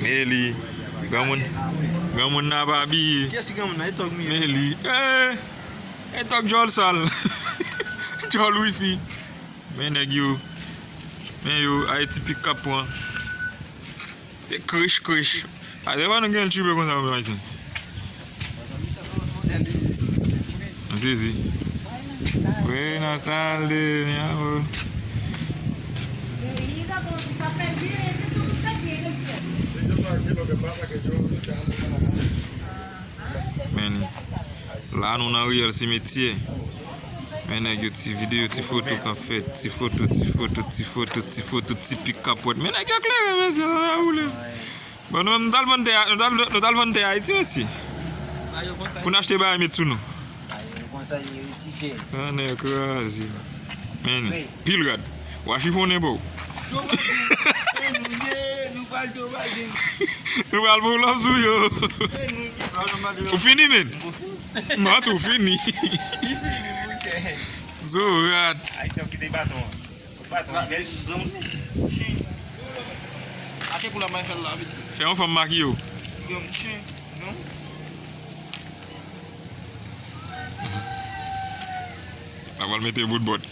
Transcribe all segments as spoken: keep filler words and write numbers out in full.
E li, granmoun, granmoun nan pa abiye. Kiyès ki granmoun nan? E tòg mi. Men li, eh, e tòg djòl sal. Djòl wifi. Men nèg yo. Men yo, Ayiti pik k ap pran. E krich, krich. A, se pa nou gen l tchibe konsa, men Ayisyen. M sezi. Buenas tardes, mi amor. Men, la nou nan riyèl simetyè. Men nèg yo, ti videyo, ti foto k ap fèt. Ti foto, ti foto, ti foto, ti foto, ti pik k ap pwèt. Men nèg yo klere, mesye, sa pa boule. Bon, nou menm, nou t al vann tè a, nou t al, nou t al vann tè Ayiti, mesye. Pou n achte bagay met sou nou. Konsa, li reti chè. Ann, kraze. Men, pil rad. Wa chifonnen pou. Domaden. E nou ye, nou pral domaden. Nou pral pou lòf sou yo. E nou ye. Ou fini, men? M ap fini. Mati, ou fini. Li fini, monchè. Zo rad. Ayisyen ap kite baton an. Baton an bèl. Granmoun. Chen. Achte pou la may fè l la, piti. Fè yon fanm makiye w. Granmoun, chen. Granmoun. L ap al mete bout bòt.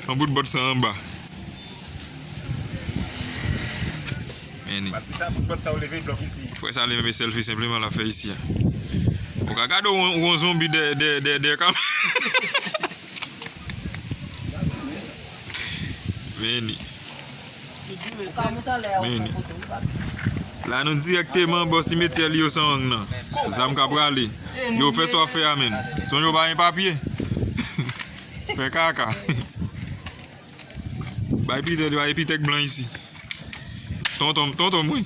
Yon bout bòt sa anba. Men li. Patricia, bout bòt sa ou leve blòk isi. Frè sa li menm e sèlfi senpleman l ap fè isi a. Ou ka gade yon, yon zonbi dè, dè, dè, dè kam. Men li. Men li. La nou dirèkteman bò simetyè Lyo San Wang nan. Zam ka prale. Yo fè sa w ap fè a, men. Sonje w pa gen papye. Fè kaka. Bay pitèk, bay pitèk blan isi. Tonton, tonton mwen.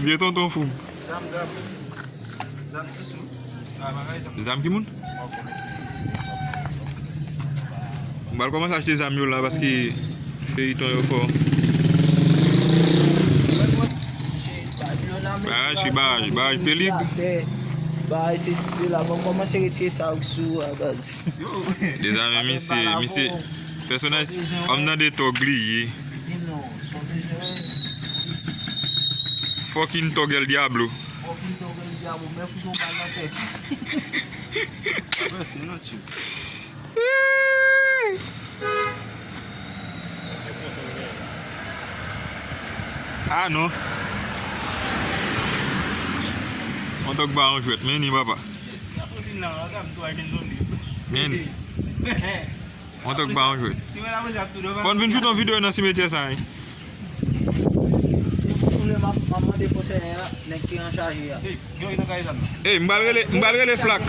Vye tonton fou. Zam ki moun? M pral kòmanse achte zam yo la paske feyiton yo fò. Baraj, se baraj, baraj Pelig. Baraj se, se la, bon, kòmanse retire sa sou a baz. Dezame misye, misye, pèsonaj, òm nan de tòg li ye. Fucking tòg El Diablo. Fucking tòg El Diablo, men fout yon bal nan tèt. Mèsi, non, tchou. Ah non. Yon tòg pa yon jwèt, men ni papa. Men ni. Yon tòg pa yon jwèt. Fò n vin choute yon videyo nan simetyè sa, wi. Ey, m pral rele, m pral rele Flak.